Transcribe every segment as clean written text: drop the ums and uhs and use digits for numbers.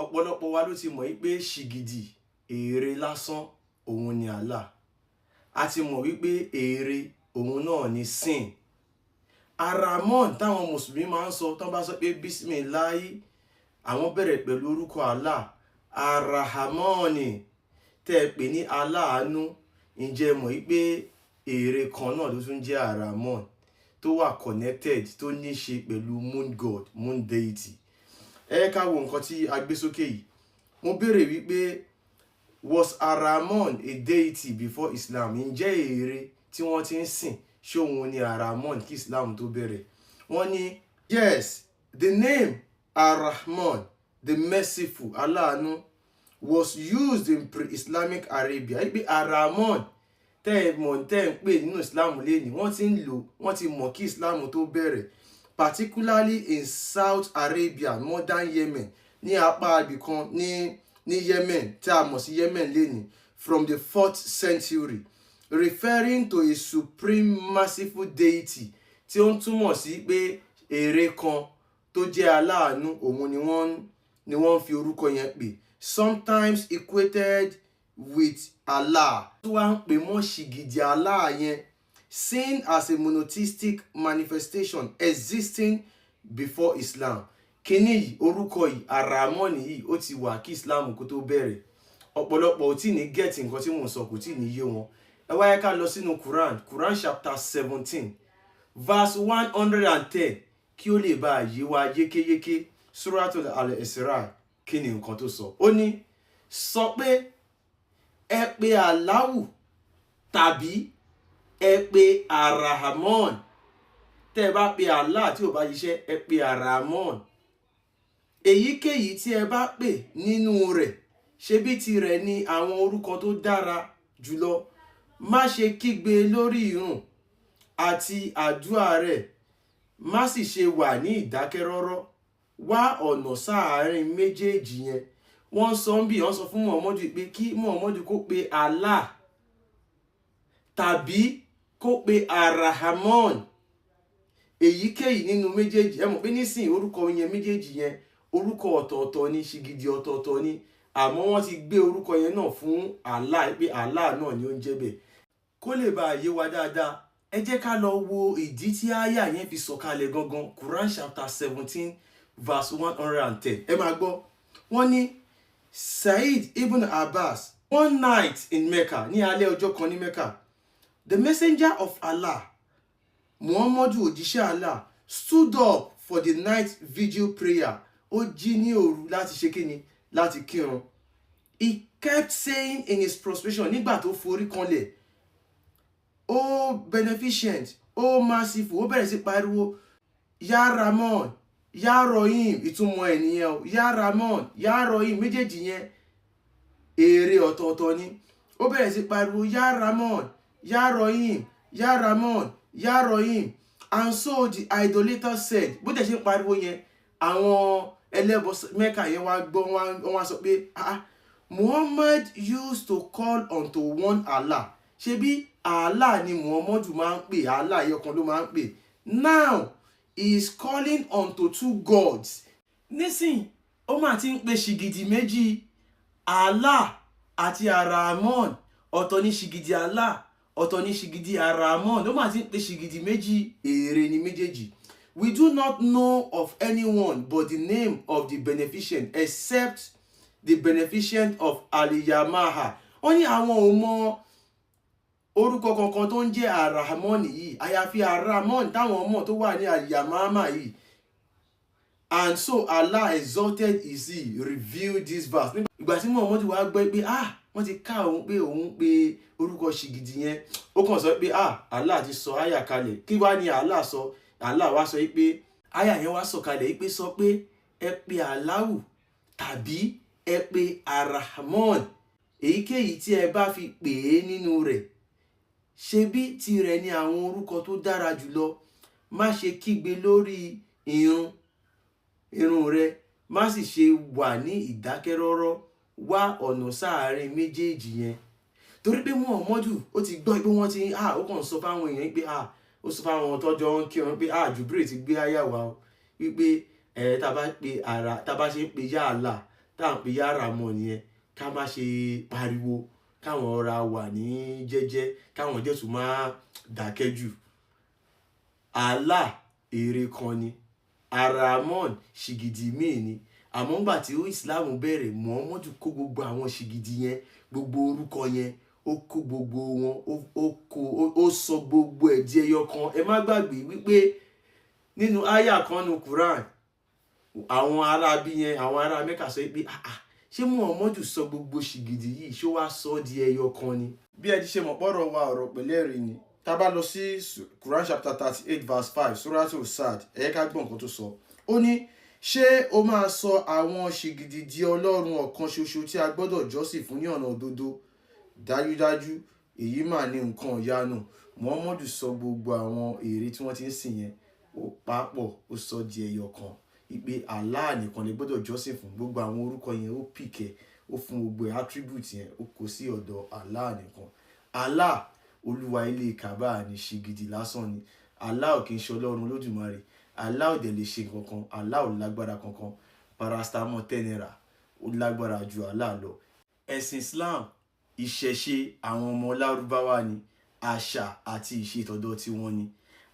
Ọ̀pọ̀lọpọ̀ wa ló ti mọ̀ wípé ṣìgìdì ère lásán òun ni Allah. A ti mọ̀ wípé ère òun náà ni sin. Aramon táwọn mùsùlùmí máa ń sọ tán bá sọ pé bismillahi, àwọn bẹ̀rẹ̀ pẹ̀lú orúkọ Allah. Arahamoni tẹ́ ẹ pè ní aláàánú, ǹjẹ́ ẹ mọ̀ wípé ère kan náà ló tún jẹ́ Aramon tó wà connected, tó ní ṣe pẹ̀lú moon god, moon deity? Ẹ ká wo nǹkan tí a gbé sókè yìí. Mo béèrè wípé, was Aramon a deity before Islam? Ǹjẹ́ ère tí wọ́n ti ń sìn, ṣé òun ni Aramon kí Islam tó bẹ̀rẹ̀? Wọ́n ní yes, the name Arahman, the merciful, aláàánú, was used in pre-Islamic Arabia. Wípé Aramon tẹ́ ẹ mọ̀, tẹ́ ẹ ń pè nínú Islam lẹ́ni, wọ́n ti ń lò, wọ́n ti mọ̀ kí Islam tó bẹ̀rẹ̀, particularly in South Arabia, modern Yemen, ní apá ibìkan ní Yemen tí a mọ̀ sí Yemen lẹ́ni, from the fourth century, referring to a supreme merciful deity, tí ó ń túmọ̀ sí pé ère kan tó jẹ́ aláàánú òun ni wọ́n fi orúkọ yẹn pè, sometimes equated with Allah, tó wá ń pè mọ́ ṣìgìdì Allah yẹn, seen as a monotheistic manifestation existing before Islam. Kíní yìí, orúkọ yìí, Aramoni yìí, ó ti wà kí Islam kó tó bẹ̀rẹ̀. Ọ̀pọ̀lọpọ̀ ò tí ní get nǹkan tí mò ń sọ, kò tí ní yé wọn. Ẹ wáyé ká lọ sínú Quran, Quran chapter 17 verse 110, kí ó lè bá a yé wa yékéyéké. Suratul Al-Isra. Kí ni nǹkan tó sọ? Ó ní, sọ pé, ẹ pe Aláwù tàbí ẹ pe Arahamon. Tẹ́ ẹ bá pe Allah tí ò bá ṣiṣẹ́, ẹ pe Arahamon. Èyíkéyìí tí ẹ bá pè nínú rẹ̀, ṣebí tirẹ̀ ni àwọn orúkọ tó dára jùlọ. Má ṣe kígbe lórí ìrun àti àdúrà rẹ̀, má sì ṣe wà ní ìdákẹ́rọ́rọ́, wá ọ̀nà sáàárín méjèèjì yẹn. Wọ́n sọ ń bí wọ́n sọ fún Muhammadu pé kí Muhammadu kó pe Allah tàbí kó pe Arahamon, èyíkéyìí nínú méjèèjì. Ẹ mọ̀ pé nísìnyí, orúkọ yẹn méjèèjì yẹn, orúkọ ọ̀tọ̀ọ̀tọ̀ ni, ṣìgìdì ọ̀tọ̀ọ̀tọ̀ ni, àmọ́ wọ́n ti gbé orúkọ yẹn náà fún Allah, pé Allah náà ni ó ń jẹ́ bẹ́ẹ̀. Kó lè bá yé wa dáadáa, ẹ jẹ́ ká lọ wo ìdí tí àyà yẹn fi sọ̀kalẹ̀ gangan. Quran chapter 17 verse 110. Ẹ máa gbọ́. Wọ́n ní Said ibn Abbas, one night in Mecca, ní alẹ́ ọjọ́ kan ní Mecca, the messenger of Allah, Muhammadu, òjíṣẹ́ Allah, stood up for the night vigil prayer. Ó jí ní òru láti ṣe kíni? Láti kírun. He kept saying in his prostration, nígbà tó forí kanlẹ̀, "O beneficent, O merciful." Ó bẹ̀rẹ̀ sí pariwo, "Ya Ramon, Ya Rohim." Ìtumọ̀ ẹ̀ nìyẹn o. Ya Ramon, Ya Rohim, méjèèjì yẹn, ère ọ̀tọ̀ọ̀tọ̀ ni. Ó bẹ̀rẹ̀ sí pariwo, "Ya Ramon, Ya Rohim, Ya Ramon, Ya Rohim." And so the idolater said, bó tẹ̀ ṣe ń pariwo yẹn, àwọn ẹlẹ́bọ Mẹ́kà yẹn wá gbọ́, wọ́n wá sọ pé, "Ah, Muhammad used to call unto one Allah. Ṣebí Allah ni Muhammadu máa ń pè, Allah ẹyọ kan ló máa ń pè. Now he is calling unto two gods." Nísìn, ó mà ti ń pe ṣìgìdì méjì, Allah àti Arahamon. Ọ̀tọ̀ ní ṣìgìdì Allah, ọ̀tọ̀ ní ṣìgìdì Arahamon. Ó mà ti ń pe ṣìgìdì méjì, ère ni méjèèjì. "We do not know of anyone but the name of the beneficent except the beneficent of Aliyamaha." Wọ́n ní àwọn ò mọ orúkọ kankan tó ń jẹ́ Arahamon yìí, àyàfi Arahamon táwọn mọ̀ tó wà ní Aliyamama yìí. And so Allah, exalted is he, revealed this verse. Ìgbà tí Muhammad wá gbọ́ pé, ah, wọ́n ti ká òun pé òun pé orúkọ ṣìgìdì yẹn, ó kàn sọ pé, ah, Allah ti sọ àyà kalẹ̀. Kí wá ní Allah sọ? Allah wá sọ pé, àyà yẹn wá sọ kalẹ̀ pé, sọ pé, ẹ pe Allahu tàbí ẹ pe Arahman, èyíkéyìí tí ẹ bá fi pè é nínú rẹ̀, ṣebí tirẹ̀ ni àwọn orúkọ tó dára jùlọ. Má ṣe kígbe lórí irun rẹ, má sì ṣe wà ní ìdákẹ́rọ́rọ́, wá ọ̀nà sáàárín méjèèjì yẹn. Torí pé Muhammadu ó ti gbọ́ pé wọ́n ti, ah, ó kàn sọ fáwọn èèyàn pé, ah, ó sọ fáwọn tọ́jọ́ ń kírun pé, ah, Jubril ti gbé àyà wá o, wípé ẹ tá bá pe ara, tá bá ṣe ń pe yá Allah Tá à ń pè Ya Rahman yẹn, ká má ṣe pariwo, káwọn ọ̀ra wà ní jẹ́jẹ́, káwọn jẹ́ tún máa dákẹ́ jù. Allah ère kan ni, Arahman ṣìgìdì míì ni. Àmọ́ ńgbà tí Islam bẹ̀rẹ̀, Muhammadu kó gbogbo àwọn ṣìgìdì yẹn, gbogbo orúkọ yẹn, ó kó gbogbo wọn, ó sọ gbogbo ẹ̀ di ẹyọ kan. Ẹ má gbàgbé wípé nínú àyà kan nu Quran, àwọn ará bí yẹn, àwọn ará Mẹ́kà sọ pé, "Ah ah, ṣé Muhammadu sọ gbogbo ṣìgìdì yìí, ṣó wá sọ ọ́ di ẹyọ kan ni?" Bí ẹ ti ṣe mọ̀ pọ́rọ̀ wa, ọ̀rọ̀ pẹ̀lẹ́ rí ni. Tá a bá lọ sí Quran chapter 38 verse 5, Suratul Sad, ẹ yẹ ká gbọ́ nǹkan tó sọ. Ó ní, "Ṣé o máa sọ àwọn ṣìgìdì di ọlọ́run ọ̀kan ṣoṣo tí a gbọ́dọ̀ jọ́sìn fún ní ọ̀nà òdodo? Dájúdájú, èyí mà ní nǹkan ìyanu." Muhammadu sọ gbogbo àwọn ère tí wọ́n ti ń sìn yẹn, ó papọ̀, ó sọ di ẹyọ kan, wípé Allah nìkan lè gbọ́dọ̀ jọ́sìn fún. Gbogbo àwọn orúkọ yẹn, ó pìkẹ́, ó fún gbogbo ẹ̀, attribute yẹn, ó kó sí ọ̀dọ̀ Allah nìkan. Allah olúwa ilé Kaaba ní, ṣìgìdì lásán ni. Allah ò kì í ṣe ọlọ́run Olódùmarè. Allah ò dẹ̀ lè ṣe kankan. Allah ò lágbára kankan. Paracetamol 10 naira, ó lágbára ju Allah lọ. Ẹ̀sìn Islam, ìṣẹ̀ṣe àwọn ọmọ Lárúbáwá ni, àṣà àti ìṣe tọ̀dọ̀ tiwọn ni.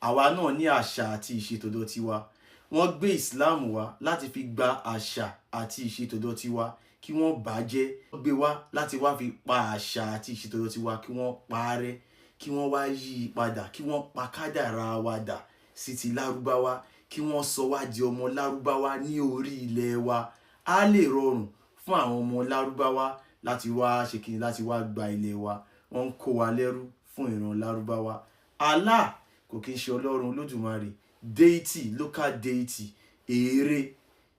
Àwa náà ní àṣà àti ìṣe tọ̀dọ̀ tiwa. Wọ́n gbé Islam wá láti fi gba àṣà àti ìṣe tọ̀dọ̀ tiwa, kí wọ́n bàjẹ́. Wọ́n gbé wá láti wá fi pa àṣà àti ìṣe tọ̀dọ̀ tiwa, kí wọ́n parẹ́, kí wọ́n wá yí i padà, kí wọ́n pa kádàrá wa dà sí ti Lárúbáwá, kí wọ́n sọ wá di ọmọ Lárúbáwá ní orí ilẹ̀ wa. Á lè rọrùn fún àwọn ọmọ Lárúbáwá láti wá ṣe kíni, láti wá gba ilẹ̀ wa. Wọ́n ń kó wa lẹ́rú fún ìran Lárúbáwá. Allah kò kí ń ṣe ọlọ́run Olódùmarè. Deity, local deity, ère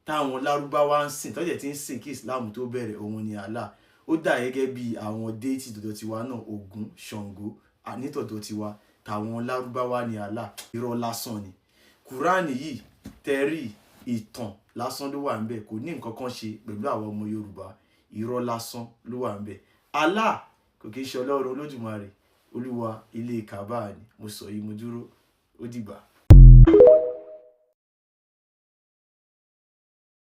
táwọn Lárúbáwá ń sìn, tọ́jà tí ń sìn kí Islam tó bẹ̀rẹ̀, òun ni Allah. Ó dà gẹ́gẹ́ bí àwọn deity tọ̀dọ̀ tiwa náà, Ògún, Ṣàngó nítọ̀dọ̀ tiwa. Tàwọn Lárúbáwá ni Allah. Irọ́ lásán ni. Kúránì yìí tẹ́rì, ìtàn lásán ló wà ńbẹ̀, kò ní nǹkan kan ṣe pẹ̀lú àwọn ọmọ Yorùbá. Irọ́ lásán ló wà ńbẹ̀. Allah kò kí ń ṣe ọlọ́run Olódùmarè. Olúwa ilé Kaaba ni. Mo sọ yìí, mo dúró. Ó dìgbà.